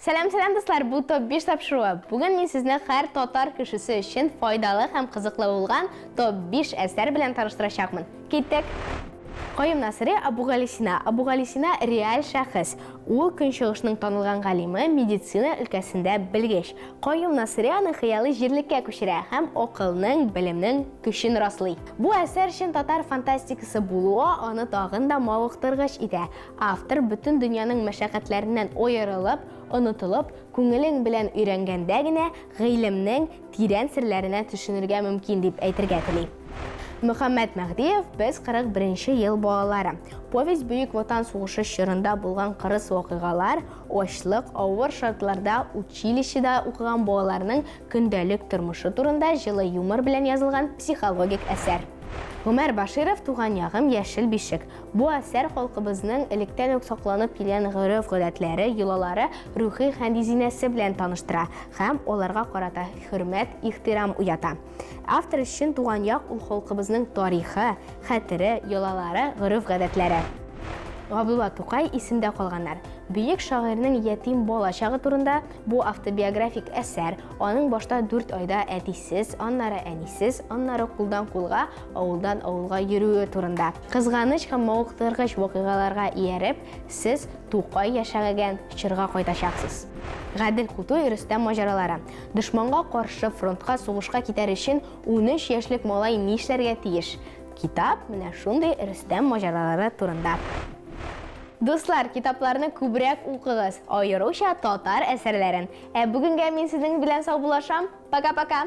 Сәлам, сәлам, дуслар! Бу топ 5 тапшыруы. Бүген мин сезне һәр татар кешесе өчен файдалы һәм кызыклы булган топ 5 әсәр белән таныштырачакмын. Киттек! Каюм Насыйри Абугалисина. Абугалисина реаль шәхес. Ул Көнчыгышның танылган галиме, медицина өлкәсендә белгеч. Каюм Насыйри аны хыялый җирлеккә күчерә һәм акылның, белемнең көчен раслый. Бу әсәр чын татар фантастикасы булуы аны тагын да мавыктыргыч итә. Автор бөтен дөньяның мәшәкатьләреннән аерылып, онытылып, күңелең белән өйрәнгәндә генә гыйлемнең тирән серләренә төшенергә мөмкин дип әйтергә тели. Мөхәммәт Мәһдиев Без 41 нче ел балалары. Повесть Бөек Ватан сугышы чорында булган кырыс вакыйгалар, ачлык, авыр шартларда училищеда укыган балаларның көндәлек тормышы турында җылы юмор белән язылган психологик әсәр. Гомәр Баширов Туган ягым, яшел бишек. Бу әсәр халкыбызның электән үк сакланып килгән гореф-гадәтләре, йолалары, рухи хәндизинәсе белән таныштыра һәм аларга карата хөрмәт, ихтирам уята. Автор өчен туган як ул халкыбызның тарихы, хәтере, йолалары, гореф-гадәтләре. Габдулла Тукай Исемдә калганнар. Бөек шагыйрьнең ятим бала чагы турында бу автобиографик әсәр, аның башта дүрт айда әтисез, аннары әнисез, аннары кулдан кулга, авылдан авылга йөрүе турында. Кызганыч һәм мавыктыргыч вакыйгаларга ияреп, сез Тукай яшәгән чорга кайтачаксыз. Гадел Кутуй Рөстәм маҗаралары. Дошманга каршы фронтка сугышка китәр өчен 13 яшьлек малай нишләргә тиеш? Китап менә шундый Рөстәм маҗаралары турында. Дуслар, китапларны күбрәк укыгыз, аеруча татар әсәрләрен. Ә бүгенгә мин сезнең белән саубуллашам. Пока-пока!